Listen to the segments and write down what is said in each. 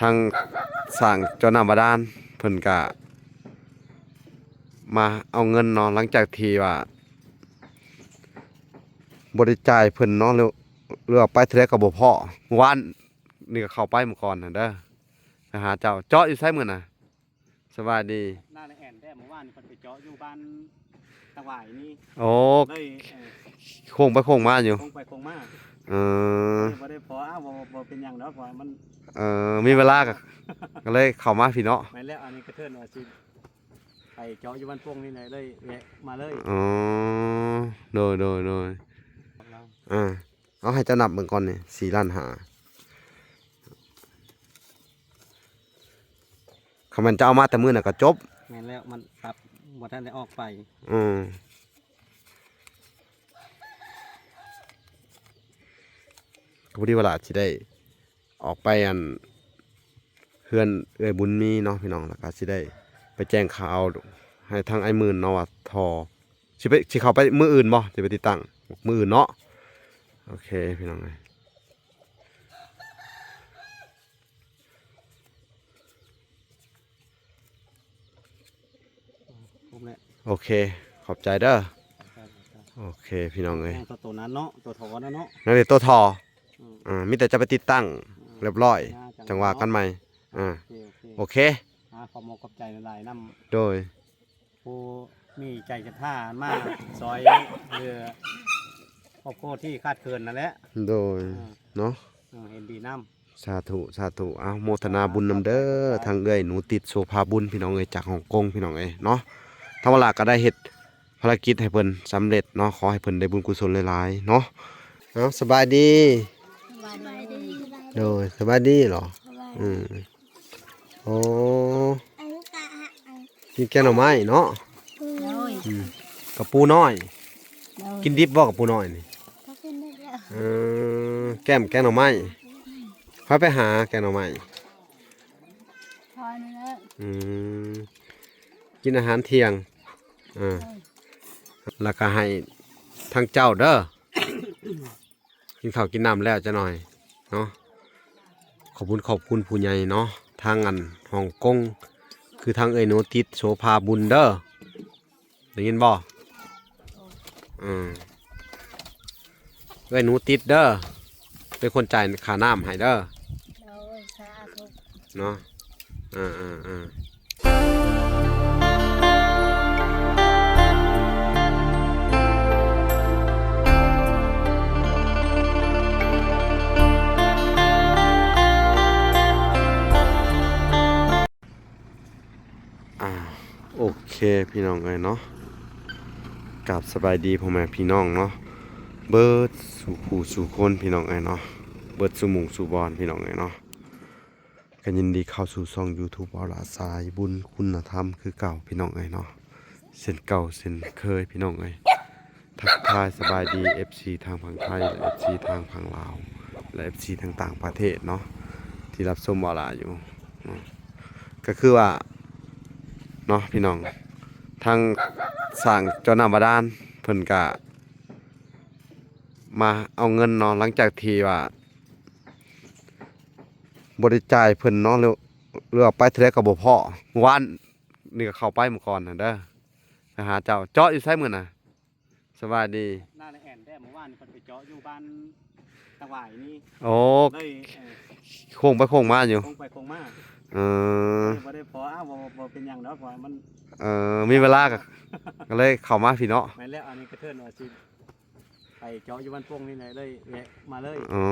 ທາງສ້າງເຈາະນ້ຳບາດານເພິ່ນກະມາເອົາເງິນເນາະ ຫຼັງຈາກທີ່ວ່າບໍ່ໄດ້ຈ່າຍເພິ່ນເນາະ ຫຼື ຫຼືວ່າໄປເທື່ອໃດກໍບໍ່ພໍ້. ມື້ວານນີ້ກໍເຂົ້າໄປມື້ກ່ອນຫັ້ນເດີ ໄປຫາເຈົ້າ. ເຈາະຢູ່ໃສມື້ນະ? ສະບາຍດີ. ໜ້າແອນແທ້ ມື້ວານນີ້ເພິ່ນໄປເຈາະຢູ່ບ້ານຕະຫວາຍນີ້. ໂອ້ ເລີຍ ເອີ ໂຄ້ງໄປໂຄ້ງມາຢູ່ ໂຄ້ງໄປໂຄ້ງມາ. ເອີ ບໍ່ໄດ້ພໍ ອ້າວ ບໍ່ ບໍ່ເປັນຫຍັງດອກ ເພາະວ່າມັນ ເອີ ມີເວລາກໍ ກໍເລີຍເຂົ້າມາພີ້ເນາະ. ແມ່ນແລ້ວ ອັນນີ້ກະເທີນວ່າຊິໄປເຈາະຢູ່ບ້ານໂປ່ງນີ້ແຫຼະ ເລີຍແວະມາເລີຍ. ອໍ ໂດຍ ໂດຍ ໂດຍ. ອ່າ ເອົາໃຫ້ເຈົ້ານັບເບິ່ງກ່ອນນີ້ ສີ່ລ້ານຫ້າ ຄັນແມ່ນເຈົ້າເອົາມາແຕ່ມື້ນັ້ນກໍຈົບ. ແມ່ນແລ້ວ ມັນປັບບໍ່ທັນໄດ້ອອກໄປ. ອືມ ກໍພໍດີວ່າຫຼານຊິໄດ້ອອກໄປ ອັນ ເຮືອນເອື້ອຍບຸນມີເນາະພີ່ນ້ອງ ແລ້ວກໍຊິໄດ້ໄປແຈ້ງຂ່າວໃຫ້ທາງອ້າຍໝື່ນເນາະວ່າທໍ່ ຊິໄປ ຊິເຂົ້າໄປມື້ອື່ນບໍ່? ຊິໄປຕິດຕັ້ງມື້ອື່ນເນາະ. ໂອເຄພີ່ນ້ອງເອີຍ ຄົບແລ້ວ. ໂອເຄ ຂອບໃຈເດີ. ໂອເຄພີ່ນ້ອງເອີຍ ຍັງແຕ່ໂຕນັ້ນເນາະ ໂຕທໍ່ນັ້ນເນາະ ຍັງແຕ່ໂຕທໍ່. ອືມ ອ່າ ມີແຕ່ຈະໄປຕິດຕັ້ງ ອືມ ຮຽບຮ້ອຍ ຈັ່ງວ່າກັນໃໝ່. ອ່າ ໂອເຄ ໂອເຄ ອ່າ ຂໍຂອບໃຈຫຼາຍໆນຳ ໂດຍ ຜູ້ມີໃຈສັດທາມາຊ່ອຍເຫຼືອຄອບຄົວທີ່ຂາດເຂີນນັ້ນແຫຼະ. ໂດຍ ອ່າ ເນາະ ເອີ ເຫັນດີນຳ. ສາທຸ ສາທຸ ອາ ໂມທະນາບຸນນຳເດີ ສາທຸ ທາງເອື້ອຍໜູຕິດ ໂສພາບຸນ ພີ່ນ້ອງເອີຍ ຈາກຮົງກົງ ພີ່ນ້ອງເອີຍເນາະ. ທາງວາລາກໍໄດ້ເຮັດພາລະກິດໃຫ້ເພິ່ນສຳເລັດເນາະ ຂໍໃຫ້ເພິ່ນໄດ້ບຸນກຸສົນຫຼາຍໆເນາະ. ເອົາ ສະບາຍດີ. ສະບາຍດີ. ໂດຍ ສະບາຍດີເນາະ. ສະບາຍ ອືມ ໂອ້ ກິນແກງໜໍ່ໄມ້ເນາະ. ໂດຍ ອືມ ກະປູນ້ອຍ. ໂດຍ ກິນດິບບໍ່ກະປູນ້ອຍນີ້? ກໍກິນໄດ້ແລ້ວ. ເອີ ແກ້ມແກງໜໍ່ໄມ້. ໃຜໄປຫາແກງໜໍ່ໄມ້? ພໍ່ນີ້ແຫຼະ. ອືມ ກິນອາຫານທ່ຽງ ເອີ ແລ້ວກໍໃຫ້ທາງເຈົ້າເດີ ກິນເຂົ້າກິນນ້ຳແລ້ວຈັກໜ່ອຍເນາະ. ຂອບຄຸນ ຂອບຄຸນຜູ້ໃຫຍ່ເນາະ ທາງອັນຮົງກົງ ຄືທາງເອື້ອຍໜູຕິດ ໂສພາບຸນເດີ. ໄດ້ຍິນບໍ່? ເອີ ເອື້ອຍໜູຕິດເດີ ເປັນຄົນຈ່າຍຄ່ານ້ຳໃຫ້ເດີ. ໂດຍ ສາທຸ ເນາະ. ເອີ ເອີ ເອີ. ອ່າ ໂອເຄພີ່ນ້ອງເອີຍເນາະ ກາບສະບາຍດີພໍ່ແມ່ພີ່ນ້ອງເນາະ ເບິດສູ່ຜູ້ສູ່ຄົນ ພີ່ນ້ອງເອີຍເນາະ ເບິດສູ່ໝູ່ສູ່ບ່ອນ ພີ່ນ້ອງເອີຍເນາະ. ກໍຍິນດີເຂົ້າສູ່ຊ່ອງຢູທູບ ເວົ້າລາວສາຍບຸນຄຸນນະທຳຄືເກົ່າ ພີ່ນ້ອງເອີຍເນາະ ເຊັ່ນເກົ່າເຊັ່ນເຄີຍ ພີ່ນ້ອງເອີຍ. ທັກທາຍສະບາຍດີເອັຟຊີທາງຝັ່ງໄທ ແລະ ເອັຟຊີທາງຝັ່ງລາວ ແລະ ເອັຟຊີທາງຕ່າງປະເທດເນາະ ທີ່ຮັບຊົມເວົ້າລາວຢູ່ເນາະ. ກໍຄືວ່າເນາະພີ່ນ້ອງ ທາງສ້າງເຈາະນ້ຳບາດານເພິ່ນກະມາເອົາເງິນເນາະ ຫຼັງຈາກທີ່ວ່າບໍ່ໄດ້ຈ່າຍເພິ່ນເນາະ ຫຼື ຫຼືວ່າໄປເທື່ອໃດກໍບໍ່ພໍ້. ມື້ວານນີ້ກໍເຂົ້າໄປມື້ກ່ອນຫັ້ນເດີ ໄປຫາເຈົ້າ. ເຈາະຢູ່ໃສມື້ນະ? ສະບາຍດີ. ໜ້າແອນແທ້ ມື້ວານນີ້ເພິ່ນໄປເຈາະຢູ່ບ້ານຕະຫວາຍນີ້. ໂອ້ ເລີຍ ເອີ ໂຄ້ງໄປໂຄ້ງມາຢູ່ ໂຄ້ງໄປໂຄ້ງມາ. ເອີ ເອີ ບໍ່ໄດ້ພໍ ອ້າວ ບໍ່ ບໍ່ເປັນຫຍັງດອກ ເພາະວ່າມັນ ເອີ ມີເວລາກໍ ກໍເລີຍເຂົ້າມາພີ້ເນາະ. ແມ່ນແລ້ວ ອັນນີ້ກະເທີນວ່າຊິໄປເຈາະຢູ່ບ້ານໂປ່ງນີ້ແຫຼະ ເລີຍແວະມາເລີຍ. ອໍ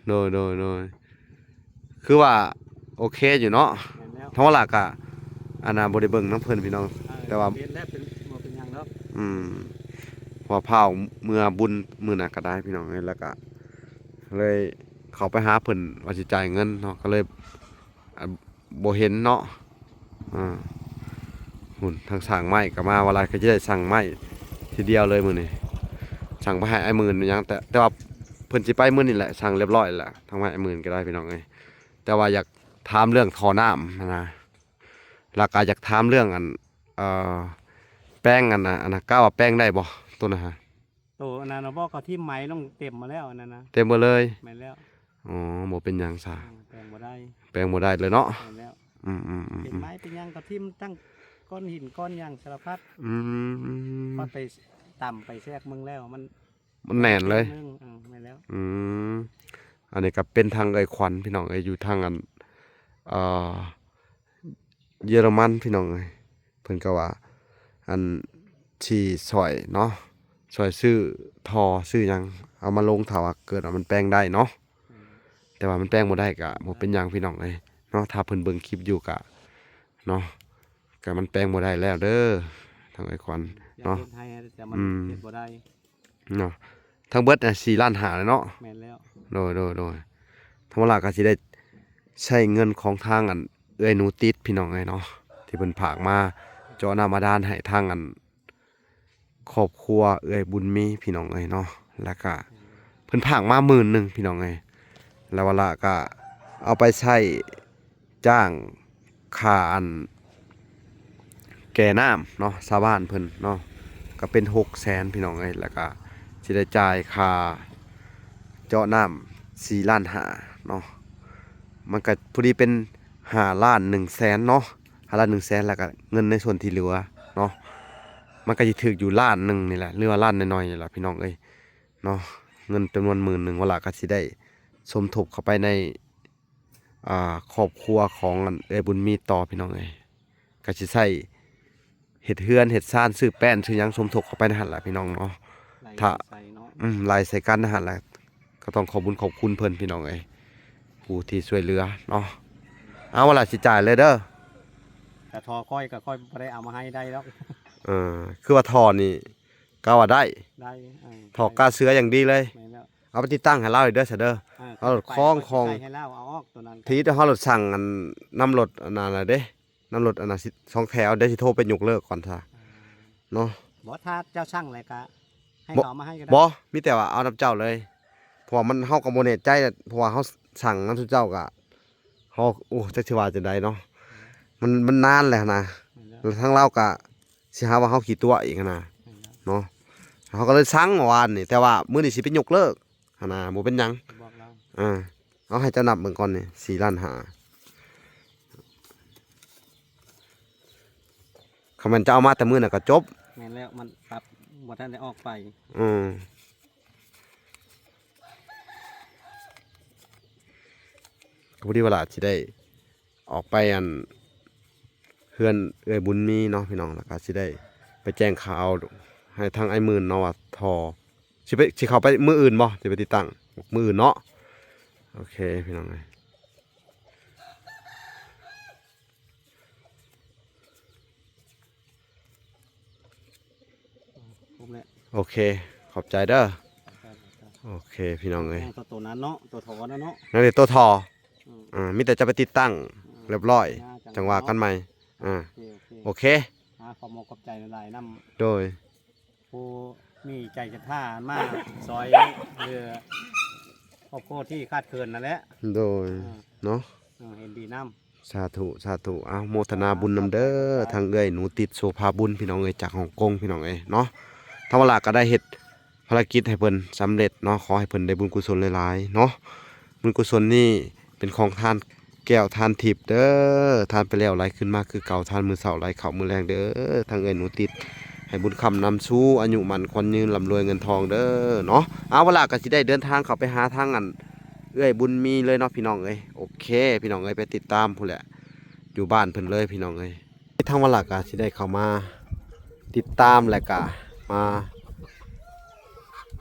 ໂດຍ ໂດຍ ໂດຍ. ຄືວ່າໂອເຄຢູ່ເນາະ. ແມ່ນແລ້ວ ທາງວາລາກະ ອັນນ່າ ບໍ່ໄດ້ເບິ່ງນຳເພິ່ນພີ່ນ້ອງ ເອີ ແຕ່ວ່າ ເຫັນແລ້ວເປັນ ບໍ່ເປັນຫຍັງດອກ. ອືມ ເພາະວ່າພາວເມືອບຸນມື້ນັ້ນກໍໄດ້ພີ່ນ້ອງເອີຍ ແລ້ວກະເລີຍເຂົ້າໄປຫາເພິ່ນວ່າຊິຈ່າຍເງິນເນາະ ກໍເລີຍ ອ່າ ບໍ່ເຫັນເນາະ. ອ່າ ຫຸ້ນ ທາງຊ່າງໄມ້ກໍມາ ວ່າຫຼາຍກໍຈະໄດ້ຊ່າງໄມ້ທີດຽວເລີຍມື້ນີ້ ຊ່າງໄປໃຫ້ອ້າຍໝື່ນຫຍັງ ແຕ່ ແຕ່ວ່າເພິ່ນຊິໄປມື້ນີ້ແຫຼະ ຊ່າງຮຽບຮ້ອຍແລ້ວ ທາງໄມ້ອ້າຍໝື່ນກໍໄດ້ພີ່ນ້ອງເອີຍ. ແຕ່ວ່າຢາກຖາມເລື່ອງທໍ່ນ້ຳຫັ້ນນະ ແລ້ວກໍຢາກຖາມເລື່ອງອັນ ເອີ ແປງອັນນ່າ ອັນນ່າ ກະວ່າແປງໄດ້ບໍ່ໂຕນັ້ນຫະ? ໂຕອັນນັ້ນນະ ບໍ່ ເຂົາຖິ້ມໄມ້ລົງເຕັມໝົດແລ້ວ ອັນນັ້ນນະ ເຕັມໝົດເລີຍ. ແມ່ນແລ້ວ. ອໍ ບໍ່ເປັນຫຍັງຊະ ອືມ ແປງບໍ່ໄດ້ ແປງບໍ່ໄດ້ເລີຍເນາະ ແມ່ນແລ້ວ ອືມໆໆໆ ເປັນໄມ້ເປັນຫຍັງກໍຖິ້ມ ທັງກ້ອນຫີນກ້ອນຫຍັງສາລະພັດ ອືມ ພໍໄປຕຳໄປແຊກເບິ່ງແລ້ວມັນ ມັນແໜ້ນເລີຍ ອືມ ແມ່ນແລ້ວ ອືມ ອັນນີ້ກໍເປັນທາງເອື້ອຍຂວັນ ພີ່ນ້ອງເອີຍ ຢູ່ທາງອັນ ເອີ ເຢຍລະມັນ ພີ່ນ້ອງເອີຍ ເພິ່ນກໍວ່າ ອັນ ຊິຊ່ອຍເນາະ ຊ່ອຍຊື້ທໍ່ຊື້ຫຍັງເອົາມາລົງ ຖ້າວ່າເກີດວ່າມັນແປງໄດ້ເນາະ ອືມ ແຕ່ວ່າມັນແປງບໍ່ໄດ້ກໍບໍ່ເປັນຫຍັງ ພີ່ນ້ອງເອີຍເນາະ ຖ້າເພິ່ນເບິ່ງຄລິບຢູ່ກໍເນາະ ກໍມັນແປງບໍ່ໄດ້ແລ້ວເດີ ທາງເອື້ອຍຂວັນເນາະ ຢາກເຮັດໃຫ້ ແຕ່ມັນ ອືມ ເຮັດບໍ່ໄດ້ ເນາະ ທັງເບິດສີ່ລ້ານຫ້າແລ້ວເນາະ ແມ່ນແລ້ວ ໂດຍໆໆ ທາງວາລາກໍຊິໄດ້ໃຊ້ເງິນຂອງທາງອັນເອື້ອຍໜູຕິດ ພີ່ນ້ອງເອີຍເນາະ ທີ່ເພິ່ນຝາກມາເຈາະນ້ຳບາດານໃຫ້ທາງອັນຄອບຄົວເອື້ອຍບຸນມີ ພີ່ນ້ອງເອີຍເນາະ ແລ້ວກໍເພິ່ນຝາກມາໝື່ນໜຶ່ງ ພີ່ນ້ອງເອີຍ ແລ້ວວາລາກໍເອົາໄປໃຊ້ ຈ້າງຄ່າອັນແກ່ນ້ຳເນາະ ຊາວບ້ານເພິ່ນເນາະ ກໍເປັນຫົກແສນ ພີ່ນ້ອງເອີຍ ແລ້ວກໍຊິໄດ້ຈ່າຍຄ່າເຈາະນ້ຳສີ່ລ້ານຫ້າເນາະ ມັນກໍພໍດີເປັນຫ້າລ້ານໜຶ່ງແສນເນາະ ຫ້າລ້ານໜຶ່ງແສນ ແລ້ວກໍເງິນໃນສ່ວນທີ່ເຫຼືອເນາະ ມັນກໍຊິຖືກຢູ່ລ້ານໜຶ່ງນີ້ແຫຼະ ຫຼືວ່າລ້ານໜ້ອຍໆນີ້ແຫຼະ ພີ່ນ້ອງເອີຍເນາະ ເງິນຈຳນວນໝື່ນໜຶ່ງ ວາລາກໍຊິໄດ້ສົມທົບເຂົ້າໄປໃນ ອ່າ ຄອບຄົວຂອງອັນເອື້ອຍບຸນມີຕໍ່ ພີ່ນ້ອງເອີຍ ກໍຊິໃຊ້ເຮັດເຮືອນເຮັດຊານ ຊື້ແປ້ນຊື້ຫຍັງສົມທົບເຂົ້າໄປໃນຫັ້ນລະ ພີ່ນ້ອງເນາະ ຖ້າ ອືມ ໄລ່ໃສ່ກັນໃນຫັ້ນລະ ກໍຕ້ອງຂອບບຸນຂອບຄຸນເພິ່ນ ພີ່ນ້ອງເອີຍ ຜູ້ທີ່ຊ່ວຍເຫຼືອເນາະ ເອົາລະ ຊິຈ່າຍເລີຍເດີ ຖ້າທໍ່ຂ້ອຍກໍຂ້ອຍບໍ່ໄດ້ເອົາມາໃຫ້ໄດ້ດອກ ເອີ ຄືວ່າທໍ່ນີ້ ກະວ່າໄດ້ ໄດ້ ເອີ ທໍ່ກາເສືອຢ່າງດີເລີຍ ແມ່ນແລ້ວ ເອົາໄປຕິດຕັ້ງໃຫ້ລາວເດີຊະເດີ ເອີ ເອົາລົດຄອງຂອງ ໃຫ້ລາວເອົາອອກໂຕນັ້ນ ທີ່ເຮົາລົດສັ່ງອັນນຳລົດອັນນັ້ນລະເດ້ ນຳລົດອັນນັ້ນສອງແຖວ ດຽວຊິໂທໄປຍົກເລີກກ່ອນຊະ ເອີ ເນາະ ບໍ່ ຖ້າເຈົ້າສັ່ງແລ້ວກະໃຫ້ເຂົາເອົາມາໃຫ້ກໍໄດ້ ບໍ່ ມີແຕ່ວ່າເອົານຳເຈົ້າເລີຍ ເພາະວ່າມັນ ເຮົາກໍບໍ່ແນ່ໃຈ ເພາະວ່າເຮົາສັ່ງນຳຊຸມເຈົ້າກະ ເຮົາ ໂອ້ ຈັກຊິວ່າຈັ່ງໃດເນາະ ມັນ ມັນນານແລ້ວຫັ້ນນະ ແມ່ນແລ້ວ ແລ້ວທາງລາວກະ ຊິຫາວ່າເຮົາຂີ້ຕົວະອີກຫັ້ນນະ ແມ່ນແລ້ວ ເນາະ ເຮົາກໍເລີຍສັ່ງວານນີ້ ແຕ່ວ່າມື້ນີ້ຊິໄປຍົກເລີກຫັ້ນນະ ບໍ່ເປັນຫຍັງ ບອກລາວ ເອີ ເອົາໃຫ້ເຈົ້ານັບເບິ່ງກ່ອນນີ້ ສີ່ລ້ານຫ້າ ຄັນແມ່ນເຈົ້າເອົາມາແຕ່ມື້ນັ້ນກໍຈົບ ແມ່ນແລ້ວ ມັນປັບບໍ່ທັນໄດ້ອອກໄປ ອືມ ກໍພໍດີວ່າລະຊິໄດ້ ອອກໄປອັນເຮືອນເອື້ອຍບຸນມີເນາະ ພີ່ນ້ອງ ແລ້ວກໍຊິໄດ້ໄປແຈ້ງຂ່າວໃຫ້ທາງອ້າຍໝື່ນເນາະວ່າທໍ່ ຊິໄປ ຊິເຂົ້າໄປມື້ອື່ນບໍ່ ຊິໄປຕິດຕັ້ງມື້ອື່ນເນາະ ໂອເຄ ພີ່ນ້ອງເອີຍ ຄົບແລ້ວ ໂອເຄ ຂອບໃຈເດີ ໂອເຄ ພີ່ນ້ອງເອີຍ ຍັງແຕ່ໂຕນັ້ນເນາະ ໂຕທໍ່ນັ້ນເນາະ ຍັງແຕ່ໂຕທໍ່ ອືມ ອ່າ ມີແຕ່ຈະໄປຕິດຕັ້ງ ອືມ ຮຽບຮ້ອຍ ຈັງຫວະກັນໃໝ່ ອ່າ ໂອເຄ ໂອເຄ ອ່າ ຂໍຂອບໃຈຫຼາຍໆນຳ ໂດຍ ຜູ້ມີໃຈສັດທາມາຊ່ອຍເຫຼືອຄອບຄົວທີ່ຂາດເຂີນນັ້ນແຫຼະ ໂດຍ ອ່າ ເນາະ ເອີ ເຫັນດີນຳ ສາທຸ ສາທຸ ອາ ໂມທະນາບຸນນຳເດີ ສາທຸ ທາງເອື້ອຍໜູຕິດ ໂສພາບຸນ ພີ່ນ້ອງເອີຍ ຈາກຮົງກົງ ພີ່ນ້ອງເອີຍເນາະ ທາງວາລາກໍໄດ້ເຮັດພາລະກິດໃຫ້ເພິ່ນສຳເລັດເນາະ ຂໍໃຫ້ເພິ່ນໄດ້ບຸນກຸສົນຫຼາຍໆເນາະ ບຸນກຸສົນນີ້ເປັນຂອງທານແກ້ວທານທິບເດີ ທານໄປແລ້ວໄຫຼຂຶ້ນມາຄືເກົ່າ ທານມື້ເຊົ້າໄຫຼເຂົ້າມື້ແລງເດີ ທາງເອື້ອຍໜູຕິດ ໃຫ້ບຸນຄ້ຳນຳຊູ ອາຍຸໝັ້ນຂວັນຍືນ ລ່ຳລວຍເງິນທອງເດີເນາະ ອາ ວາລາກໍຊິໄດ້ເດີນທາງເຂົ້າໄປຫາທາງອັນ ເອື້ອຍບຸນມີເລີຍເນາະ ພີ່ນ້ອງເອີຍ ໂອເຄ ພີ່ນ້ອງເອີຍ ໄປຕິດຕາມພຸ້ນແຫຼະ ຢູ່ບ້ານເພິ່ນເລີຍ ພີ່ນ້ອງເອີຍ ທາງວາລາກະຊິໄດ້ເຂົ້າມາຕິດຕາມ ແລະກະມາ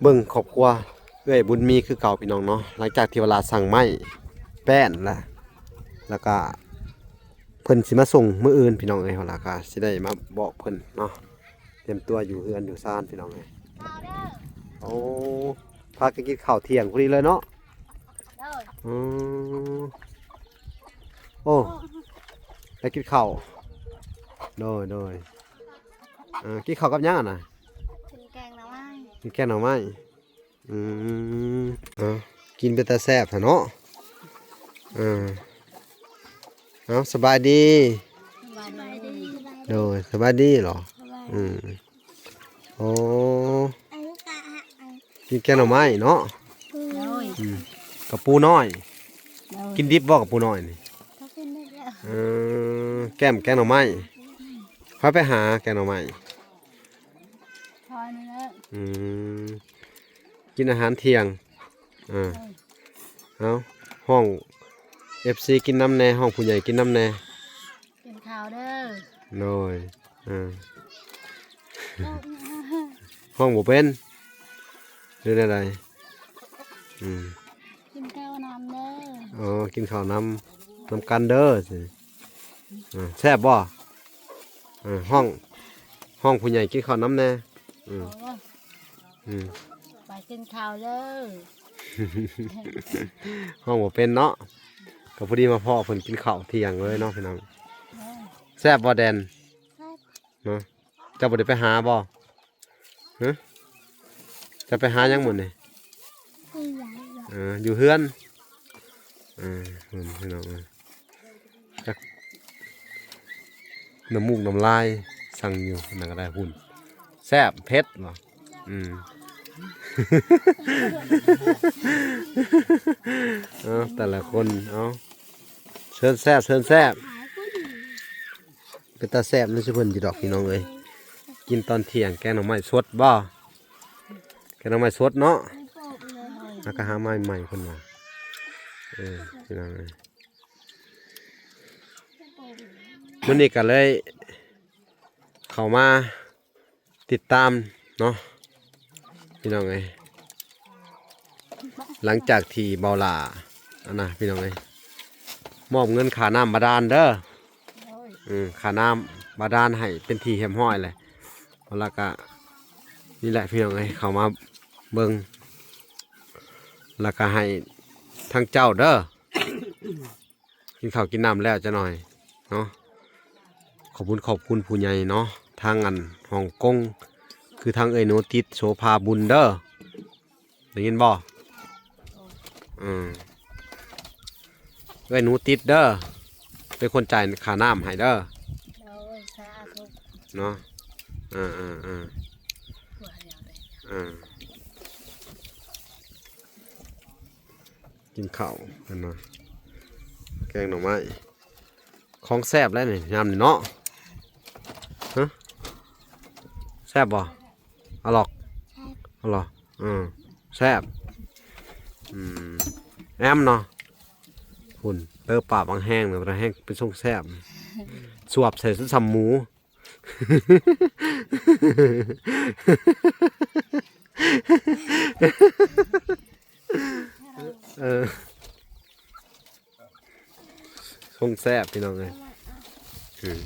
ເບິ່ງຄອບຄົວເອື້ອຍບຸນມີຄືເກົ່າ ພີ່ນ້ອງເນາະ ຫຼັງຈາກທີ່ວາລາສັ່ງໄມ້ແປ້ນລະ ແລະກະເພິ່ນຊິມາສົ່ງມື້ອື່ນ ພີ່ນ້ອງເອີຍ ວາລາກະຊິໄດ້ມາບອກເພິ່ນເນາະ ຕຽມຕົວຢູ່ເຮືອນຢູ່ຊານ ພີ່ນ້ອງເອີຍ ໂອ້ ພາກັນກິນເຂົ້າທ່ຽງພໍດີເລີຍເນາະ ໂດຍ ອືມ ໂອ້ ໄດ້ກິນເຂົ້າ ໂດຍ ໂດຍ ເອີ ກິນເຂົ້າກັບຫຍັງຫັ້ນນະ? ກິນແກງໜໍ່ໄມ້ ກິນແກງໜໍ່ໄມ້ ອືມ ເອົາ ກິນເປັນຕາແຊບແທ້ເນາະ ເອີ ເອົາ ສະບາຍດີ ສະບາຍດີ ໂດຍ ສະບາຍດີເນາະ ສະບາຍດີ ອືມ ໂອ້ ກິນແກງໜໍ່ໄມ້ເນາະ ໂດຍ ອືມ ກະປູນ້ອຍ. ໂດຍ. ກິນດິບບໍ່ກະປູນ້ອຍນີ້? ເຂົາກິນໄດ້ແລ້ວ. ເອີ ແກ້ມແກງໜໍ່ໄມ້. ໃຜໄປຫາແກງໜໍ່ໄມ້? ພອຍນີ້ແຫຼະ. ອືມ ກິນອາຫານທ່ຽງ. ອ່າ ໂດຍ. ເອົາ ຮ້ອງເອັຟຊີກິນນຳແດ່ ຮ້ອງຜູ້ໃຫຍ່ກິນນຳແດ່. ກິນເຂົ້າເດີ. ໂດຍ. ອ່າ ຮ້ອງບໍ່ເປັນ ຫຼືແນວໃດ? ອືມ ກິນເຂົ້ານຳເດີ. ອໍ ກິນເຂົ້ານຳ ນຳກັນເດີ. ອ່າ ແຊບບໍ່? ອ່າ ຮ້ອງ ຮ້ອງຜູ້ໃຫຍ່ກິນເຂົ້ານຳແດ່. ອືມ ໂອ້ ອືມ ໄປກິນເຂົ້າເດີ. ຮ້ອງບໍ່ເປັນເນາະ. ກໍພໍດີມາພໍ້ເພິ່ນກິນເຂົ້າທ່ຽງເລີຍເນາະພີ່ນ້ອງ. ໂດຍ. ແຊບບໍ່ແດນ? ແຊບ. ເນາະ ເຈົ້າບໍ່ໄດ້ໄປຫາບໍ່? ຮະ ເຈົ້າໄປຫາຫຍັງມື້ນີ້? ໄປຫາ ເອີ ຢູ່ເຮືອນ. ເອີ ເພິ່ນ ພີ່ນ້ອງເອີຍ ຈັກນ້ຳມູກນ້ຳລາຍ ສັ່ງຢູ່ນັ້ນກໍໄດ້. ຫຸ່ນ ແຊບ ເຜັດບໍ່? ອືມ ເອົາ ແຕ່ລະຄົນ ເອົາ ເຊີນແຊບ ເຊີນແຊບ. ເປັນຕາແຊບນຳຊຸເພິ່ນຢູ່ດອກພີ່ນ້ອງເອີຍ. ກິນຕອນທ່ຽງ ແກງໜໍ່ໄມ້ສົດບໍ່? ແກງໜໍ່ໄມ້ສົດເນາະ. ແລ້ວກໍຫາໄມ້ໃໝ່ເພິ່ນວ່າ. ເອີ ພີ່ນ້ອງເອີຍ ມື້ນີ້ກໍເລີຍເຂົ້າມາ ຕິດຕາມເນາະພີ່ນ້ອງເອີຍ. ຫຼັງຈາກທີ່ເບົາຫຼ້າ ອັນນະພີ່ນ້ອງເອີຍ ມອບເງິນຄ່ານ້ຳບາດານເດີ. ອືມ ຄ່ານ້ຳບາດານໃຫ້ເປັນທີ່ຮຽບຮ້ອຍແລ້ວ. ແລ້ວກະນີ້ແຫຼະພີ່ນ້ອງເອີຍ ເຂົ້າມາເບິ່ງ ແລ້ວກະໃຫ້ທາງເຈົ້າເດີ. ກິນເຂົ້າກິນນ້ຳແລ້ວຈັກໜ່ອຍເນາະ. ຂອບຄຸນ ຂອບຄຸນຜູ້ໃຫຍ່ເນາະ ທາງອັນຮ່ອງກົງ ຄືທາງເອື້ອຍໜູຕິດ ໂສພາບຸນເດີ. ໄດ້ຍິນບໍ່? ເອີ ເອື້ອຍໜູຕິດເດີ ເປັນຄົນຈ່າຍຄ່ານ້ຳໃຫ້ເດີ. ໂດຍ ສາທຸ ເນາະ. ເອີ ເອີ ເອີ ເອີ. ກິນເຂົ້າກັນເນາະ ແກງໜໍ່ໄມ້ ຂອງແຊບແລ້ວນີ້ ຍາມນີ້ເນາະ. ຮະ ແຊບບໍ່? ອະຫຼອກ ແຊບ ອະຫຼອກ. ເອີ ແຊບ. ອືມ ແອມເນາະ ຫຸ່ນ ເຕີປາກບາງແຮງເນາະ ແຮງເປັນຊົງແຊບ ສວບໃສ່ຊຳໝູ. ເອີ ຊົງແຊບພີ່ນ້ອງເອີຍ. ອືມ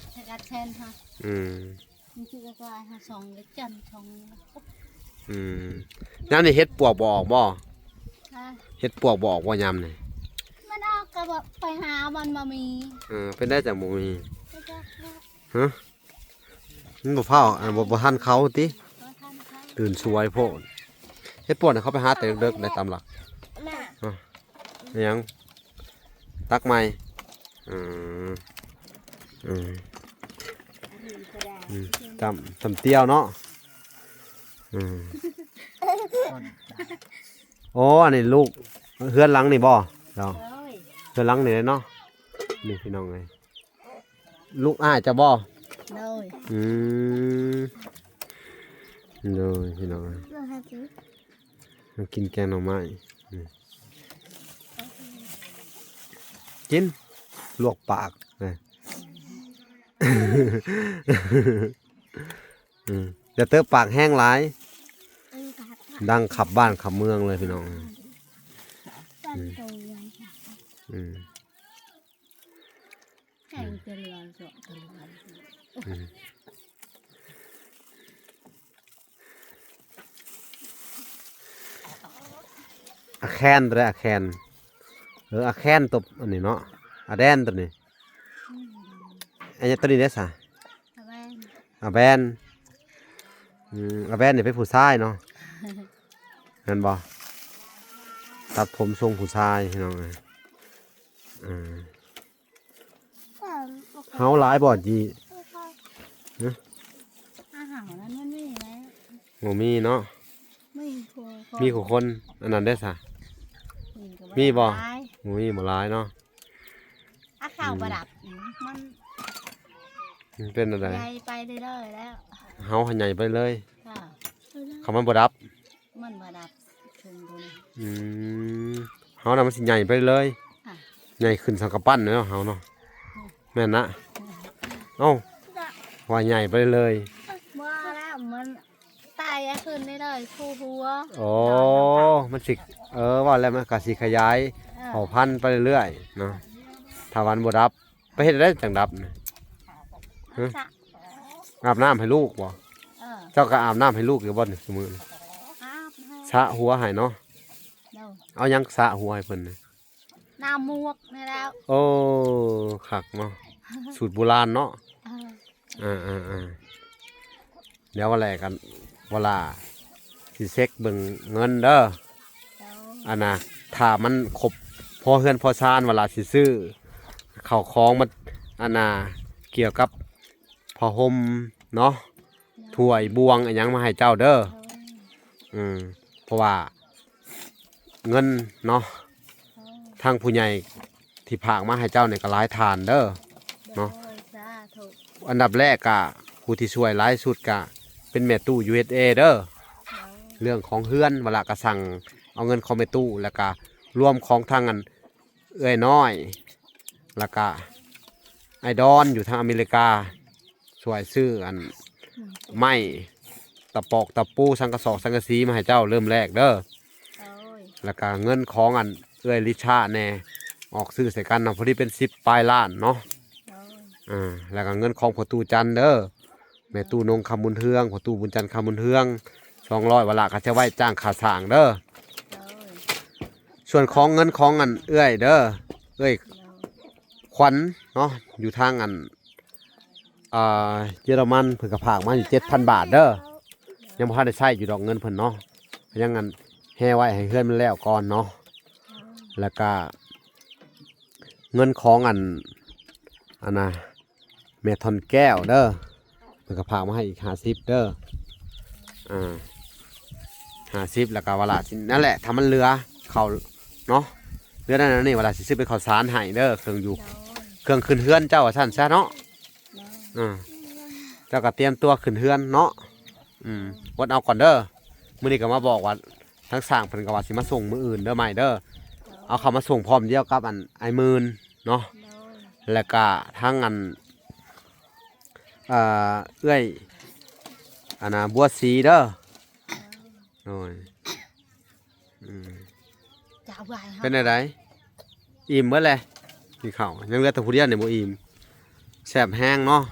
ອືມ ມັນຄືກະກາຍຫາສອງເລັກຈັນສອງ. ອືມ ຍາມນີ້ເຫັດປວກບໍ່ອອກບໍ່? ຮະ ເຫັດປວກບໍ່ອອກບໍ່ຍາມນີ້? ມັນອອກກໍບໍ່ ໄປຫາມັນບໍ່ມີ. ເອີ ເປັນໄດ້ຈັ່ງບໍ່ມີ? ບໍ່ຈັກແລ້ວ. ຮະ ມັນບໍ່ຟ້າວ ອັນ ບໍ່ ບໍ່ທັນເຂົາຕິ? ບໍ່ທັນເຂົາ ຕື່ນສວຍໂພດ. ເຫັດປວກນີ້ເຂົາໄປຫາແຕ່ເດິກໆ ໄດ້ຕາມຫຼັກ. ອະ ອີຫຍັງ? ຕັກໃໝ່. ອືມ ອືມ ອືມ ຕຳ ຕຳຕຽວເນາະ. ອືມ ໂອ້ ອັນນີ້ລູກ ເຮືອນຫຼັງນີ້ບໍ່? ເຈົ້າ ໂດຍ ເຮືອນຫຼັງນີ້ເນາະ. ນີ້ພີ່ນ້ອງເອີຍ ລູກອ້າຍເຈົ້າບໍ່? ໂດຍ. ອືມ ໂດຍ ພີ່ນ້ອງເອີຍ ມາກິນແກງໜໍ່ໄມ້. ກິນ ລວກປາກ. ອືມ ຢ່າເຕີປາກແຮງຫຼາຍ ດັງຂັບບ້ານຂັບເມືອງເລີຍພີ່ນ້ອງ. ອືມ ອືມ ອືມ ອາແຄນ ຕົວໃດອາແຄນ? ເອີ ອາແຄນຕົວອັນນີ້ເນາະ ອາແດນຕົວນີ້. ອັນນີ້ຕົວນີ້ເດ້ຊະ? ອາແບນ ອາແບນ. ອືມ ອາແບນນີ້ເປັນຜູ້ຊາຍເນາະ ແມ່ນບໍ່? ຕັດຜົມຊົງຜູ້ຊາຍພີ່ນ້ອງເອີຍ. ເອີ ເຮົາຫຼາຍບໍ່ຈີ່? ຮະ ອາຫານນັ້ນມັນມີແລ້ວ ບໍ່ມີເນາະ ມີຄູ່ຄົນ. ອັນນັ້ນເດ້ຊະ? ມີກໍ ມີບໍ່? ບໍ່ຫຼາຍ ບໍ່ມີ ບໍ່ຫຼາຍເນາະ. ອາ ເຂົ້າ ອືມ ບໍ່ດັບ ອືມ ມັນ ມັນເປັນແນວໃດ? ໃຫຍ່ໄປເລື້ອຍໆແລ້ວ ເຮົາໃຫຍ່ໄປເລີຍ. ເອີ ຄັນມັນບໍ່ດັບ ມັນບໍ່ດັບເຖິງໂຕນີ້. ອືມ ເຮົານະມັນຊິໃຫຍ່ໄປເລີຍ. ອ່ະ ໃຫຍ່ຂຶ້ນສັງກະປັ້ນເນາະ ເຮົາເນາະ. ອືມ ແມ່ນນະ. ເອົ້າ ວ່າໃຫຍ່ໄປເລີຍ. ບໍ່ແລ້ວ ມັນໄຕ່ຂຶ້ນເລື້ອຍໆ ຄູ່ຫົວ. ອໍ ມັນຊິ ເອີ ວ່າແລ້ວມັນກະຊິຂະຫຍາຍ ເອີ ເຜົ່າພັນໄປເລື້ອຍໆເນາະ. ຖ້າວ່າມັນບໍ່ດັບ ໄປເຮັດແນວໃດຈັ່ງດັບນະ? ຮະ? ອາບນ້ຳໃຫ້ລູກບໍ່? ເອີ ເຈົ້າກໍອາບນ້ຳໃຫ້ລູກຢູ່ບໍ່ນີ້ຊຸມື້ນີ້? ອາບໃຫ້ ສະຫົວໃຫ້ເນາະ. ໂດຍ ເອົາຫຍັງສະຫົວໃຫ້ເພິ່ນນະ? ນ້ຳໝວກນີ້ແຫຼ້ວ. ໂອ້ ຄັກເນາະ ສູດໂບລານເນາະ. ເອີ ເອີໆໆ ດຽວວ່າແລະກັນ ເວລາຊິເຊັກເບິ່ງເງິນເດີ. ໂດຍ ອັນນ່າ ຖ້າມັນຄົບພໍເຮືອນພໍຊານ ເວລາຊິຊື້ເຂົ້າຂອງມາ ອັນນ່າ ກ່ຽວກັບຜ້າຫົ່ມເນາະ ໂດຍ ຖ້ວຍບ່ວງອີ່ຫຍັງມາໃຫ້ເຈົ້າເດີ. ໂດຍ ອືມ ເພາະວ່າເງິນເນາະ ໂດຍ ທາງຜູ້ໃຫຍ່ທີ່ຝາກມາໃຫ້ເຈົ້ານີ້ກໍຫຼາຍທ່ານເດີເນາະ. ໂດຍ ສາທຸ. ອັນດັບແລກກະຜູ້ທີ່ຊ່ວຍຫຼາຍສຸດກະເປັນແມ່ຕູ້ ຢູເອສເອ ເດີ. ໂດຍ ເລື່ອງຂອງເຮືອນ ວະລະກະສັ່ງເອົາເງິນຂອງແມ່ຕູ້ ແລ້ວກະລວມຂອງທາງອັນເອື້ອຍນ້ອຍ ແລ້ວກະອ້າຍດອນຢູ່ທາງອາເມລິກາ ຊ່ວຍຊື້ອັນ ອືມ ໄມ້ ຕະປອກຕະປູ ສັງກະສອກສັງກະສີມາໃຫ້ເຈົ້າເລີ່ມແລກເດີ. ໂດຍ ແລ້ວກະເງິນຂອງອັນເອື້ອຍລິຊາແດ່ ອອກຊື້ໃສ່ກັນນະ ພໍດີເປັນສິບປາຍລ້ານເນາະ. ໂດຍ ອ່າ ແລ້ວກະເງິນຂອງພໍ່ຕູ້ຈັນເດີ ແມ່ຕູ້ນົງຄຳບຸນເຮືອງ ພໍ່ຕູ້ບຸນຈັນຄຳບຸນເຮືອງ ສອງຮ້ອຍ ວະລະ ກະຈະໄວ້ຈ້າງຄ່າສ້າງເດີ. ໂດຍ ສ່ວນຂອງເງິນຂອງອັນເອື້ອຍເດີ ເອື້ອຍ ໂດຍ ຂວັນເນາະ ຢູ່ທາງອັນ ອ່າ ເຢຍລະມັນ ເພິ່ນກໍຝາກມາຢູ່ເຈັດພັນບາດເດີ. ຍັງບໍ່ທັນໄດ້ໃຊ້ຢູ່ດອກເງິນເພິ່ນເນາະ ຍັງອັນແຮ່ໄວ້ໃຫ້ເຮືອນມັນແລ້ວກ່ອນເນາະ. ແລ້ວກະເງິນຂອງອັນ ອັນນ່າ ແມ່ທ່ອນແກ້ວເດີ ເພິ່ນກໍຝາກມາໃຫ້ອີກຫ້າສິບເດີ. ອ່າ ຫ້າສິບ ແລ້ວກໍວ່າລະ ນັ້ນແຫຼະ ຖ້າມັນເຫຼືອເຂົ້າເນາະ ເຫຼືອນັ້ນນີ້ ວ່າລະຊິຊື້ເປັນເຂົ້າສານໃຫ້ເດີ ເຄື່ອງຢູ່ ໂດຍ ເຄື່ອງຂຶ້ນເຮືອນເຈົ້າວ່າຊັ້ນຊະເນາະ. ໂດຍ ອ່າ ເຈົ້າກໍຕຽມຕົວຂຶ້ນເຮືອນເນາະ. ອືມ ອົດເອົາກ່ອນເດີ ມື້ນີ້ກໍມາບອກວ່າ ທາງຊ່າງເພິ່ນກໍວ່າຊິມາສົ່ງມື້ອື່ນເດີ ໃໝ່ເດີ. ໂດຍ ເອົາເຂົ້າມາສົ່ງພ້ອມດຽວກັບອັນອ້າຍໝື່ນເນາະ. ໂດຍ ແລ້ວກະທາງອັນ ອ່າ ເອື້ອຍ ອັນນ່າ ບົວສີເດີ. ໂດຍ ອືມ ຈະເອົາໄວ້ໃຫ້ ເປັນແນວໃດ? ອີ່ມເບິດແຫຼະ ກິນເຂົ້າ ຍັງເຫຼືອແຕ່ຜູ້ດຽວນີ້ບໍ່ອີ່ມ. ແຊບແຮງເນາະ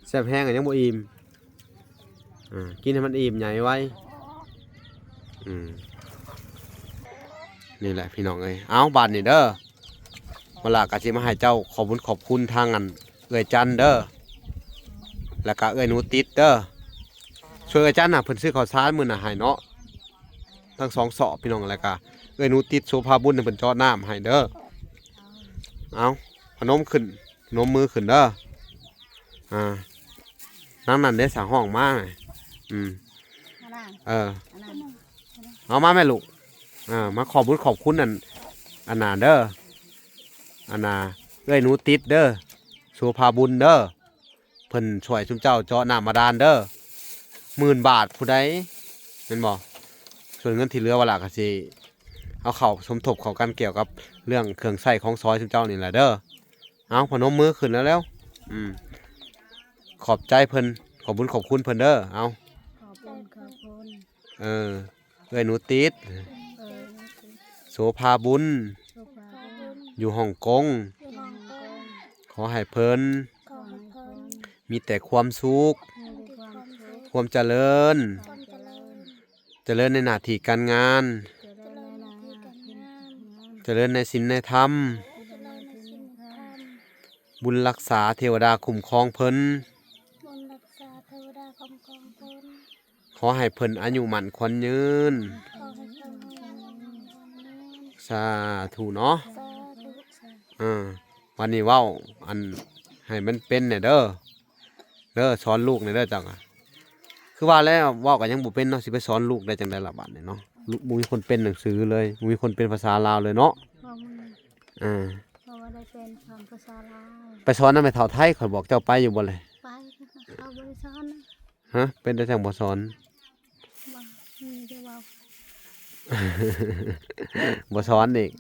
ແຊບແຮງກໍຍັງບໍ່ອີ່ມ. ອ່າ ກິນໃຫ້ມັນອີ່ມໃຫຍ່ໄວ. ອືມ ນີ້ແຫຼະພີ່ນ້ອງເອີຍ. ເອົາ ບາດນີ້ເດີ ວະລະກະຊິມາໃຫ້ເຈົ້າຂອບບຸນຂອບຄຸນທາງອັນເອື້ອຍຈັນເດີ ແລ້ວກະເອື້ອຍໜູຕິດເດີ. ຊ່ວຍເອື້ອຍຈັນນະ ເພິ່ນຊື້ເຂົ້າສານມື້ນະໃຫ້ເນາະ ທັງສອງສອບພີ່ນ້ອງ. ແລ້ວກະເອື້ອຍໜູຕິດ ໂສພາບຸນ ເພິ່ນເຈາະນ້ຳໃຫ້ເດີ. ເອົາ ພະນົມຂຶ້ນ ພະນົມມືຂຶ້ນເດີ. ອ່າ ນາງນັ້ນເດ້ ສາວຮ້ອງມາ. ອືມ ອັນນັ້ນ ເອີ ອັນນັ້ນ ເອົາມາແມ່ລູກ. ເອີ ມາຂອບບຸນຂອບຄຸນອັນ ອັນນ່າເດີ ອັນນ່າ ເອື້ອຍໜູຕິດເດີ ໂສພາບຸນເດີ. ເພິ່ນຊ່ວຍຊຸມເຈົ້າເຈາະນ້ຳບາດານເດີ ໝື່ນບາດຜູ້ໃດ ແມ່ນບໍ່? ສ່ວນເງິນທີ່ເຫຼືອ ວະລະກະຊິເອົາເຂົ້າສົມທົບເຂົ້າກັນກ່ຽວກັບເລື່ອງເຄື່ອງໃຊ້ຂອງຊອຍຊຸມເຈົ້ານີ້ແຫຼະເດີ. ເອົາ ພະນົມມືຂຶ້ນແລ້ວໆ. ອືມ ຂອບໃຈເພິ່ນ ຂອບບຸນຂອບຄຸນເພິ່ນເດີ. ເອົາ ຂອບບຸນຂອບຄຸນ ເອີ ເອື້ອຍໜູຕິດ ເອີ ໂສພາບຸນ ໂສພາບຸນ ຢູ່ຮົງກົງ ຢູ່ຮົງກົງ ຂໍໃຫ້ເພິ່ນ ຂໍໃຫ້ເພິ່ນ ມີແຕ່ຄວາມສຸກ ມີແຕ່ຄວາມສຸກ ຄວາມຈະເລີນ ຄວາມຈະເລີນ ຈະເລີນໃນໜ້າທີ່ການງານ ຈະເລີນໃນໜ້າທີ່ການງານ ຈະເລີນໃນສິນໃນທຳ ຈະເລີນໃນສິນໃນທຳ ບຸນຮັກສາເທວະດາຄຸ້ມຄອງເພິ່ນ ບຸນຮັກສາເທວະດາຄຸ້ມຄອງເພິ່ນ ຂໍໃຫ້ເພິ່ນອາຍຸໝັ້ນຂວັນຍືນ ຂໍໃຫ້ເພິ່ນອາຍຸໝັ້ນຂວັນຍືນ ສາທຸເນາະ ສາທຸ ເອີ ວັນນີ້ເວົ້າອັນໃຫ້ມັນເປັນແດ່ເດີ ເດີ ສອນລູກແດ່ເດີເຈົ້າ. ຄືວ່າແລ້ວ ເວົ້າກໍຍັງບໍ່ເປັນເນາະ ຊິໄປສອນລູກໄດ້ຈັ່ງໃດລະບາດນີ້ເນາະ. ບໍ່ມີຄົນແປໜັງສືເລີຍ ບໍ່ມີຄົນແປພາສາລາວເລີຍເນາະ. ບໍ່ມີ ອ່າ ເພາະວ່າໄດ້ແປນຄວາມພາສາລາວ. ໄປສອນນຳແມ່ເຖົ້າໄທ ຂ້ອຍບອກເຈົ້າໄປຢູ່ບໍ່ແລະ? ໄປ ເຂົາບໍ່ໄດ້ສອນນະ. ຮະ ເປັນໄດ້ຈັ່ງບໍ່ສອນ? ບໍ່ ມີແຕ່ເວົ້າ ບໍ່ສອນອີກ.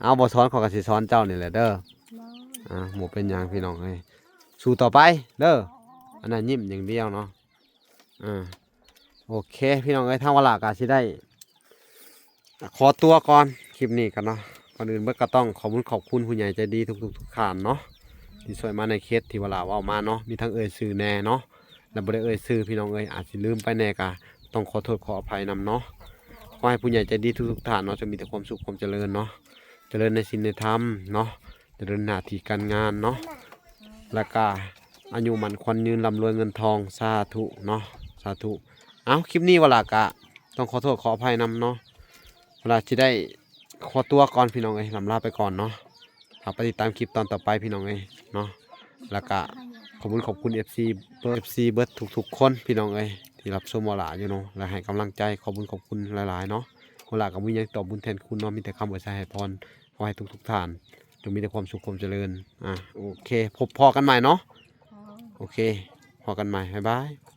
ເອົາ ບໍ່ສອນ ຂ້ອຍກໍຊິສອນເຈົ້ານີ້ແຫຼະເດີ. ບໍ່ ອ່າ ບໍ່ເປັນຫຍັງພີ່ນ້ອງເອີຍ ສູ້ຕໍ່ໄປເດີ. ອັນນັ້ນຍິ້ມຢ່າງດຽວເນາະ. ອ່າ ໂອເຄພີ່ນ້ອງເອີຍ ທາງວາລາກໍຊິໄດ້ຂໍຕົວກ່ອນ ຄລິບນີ້ກໍເນາະ. ກ່ອນອື່ນເບິດກໍຕ້ອງຂອບຄຸນຂອບຄຸນຜູ້ໃຫຍ່ໃຈດີທຸກໆ ທຸກທ່ານເນາະ ທີ່ຊ່ວຍມາໃນເຂດທີ່ວາລາເວົ້າມາເນາະ ມີທັງເອີ່ຍຊື່ແດ່ເນາະ ແລະ ບໍ່ໄດ້ເອີ່ຍຊື່ພີ່ນ້ອງເອີຍ ອາດຊິລືມໄປແດ່ ກໍຕ້ອງຂໍໂທດຂໍອະໄພນຳເນາະ. ຂໍໃຫ້ຜູ້ໃຫຍ່ໃຈດີທຸກໆ ທ່ານເນາະ ຈົ່ງມີແຕ່ຄວາມສຸກຄວາມຈະເລີນເນາະ ຈະເລີນໃນສິນໃນທຳເນາະ ຈະເລີນໜ້າທີ່ການງານເນາະ ແລ້ວກະອາຍຸໝັ້ນຂວັນຍືນ ລ່ຳລວຍເງິນທອງ ສາທຸເນາະ ສາທຸ. ເອົ້າ ຄລິບນີ້ວາລາກະຕ້ອງຂໍໂທດຂໍອະໄພນຳເນາະ ວາລາຊິໄດ້ຂໍຕົວກ່ອນພີ່ນ້ອງເອີຍ ລ່ຳລາໄປກ່ອນເນາະ. ຝາກໄປຕິດຕາມຄລິບຕອນຕໍ່ໄປພີ່ນ້ອງເອີຍເນາະ ແລ້ວກະຂອບຄຸນຂອບຄຸນເອັຟຊີເບິດ ເອັຟຊີເບິດທຸກໆຄົນພີ່ນ້ອງເອີຍ ທີ່ຮັບຊົມວາລາຢູ່ເນາະ ແລະ ໃຫ້ກຳລັງໃຈ ຂອບຄຸນຂອບຄຸນຫຼາຍໆເນາະ. ວາລາກໍບໍ່ມີຫຍັງຕອບບຸນແທນຄຸນເນາະ ມີແຕ່ຄຳອວຍໄຊໃຫ້ພອນ ຂໍໃຫ້ທຸກໆທ່ານ ຈົ່ງມີແຕ່ຄວາມສຸກຄວາມຈະເລີນ. ອ່າ ໂອເຄ ພົບພໍ້ກັນໃໝ່ເນາະ. ໂອເຄ ພໍ້ກັນໃໝ່ ບາຍບາຍ.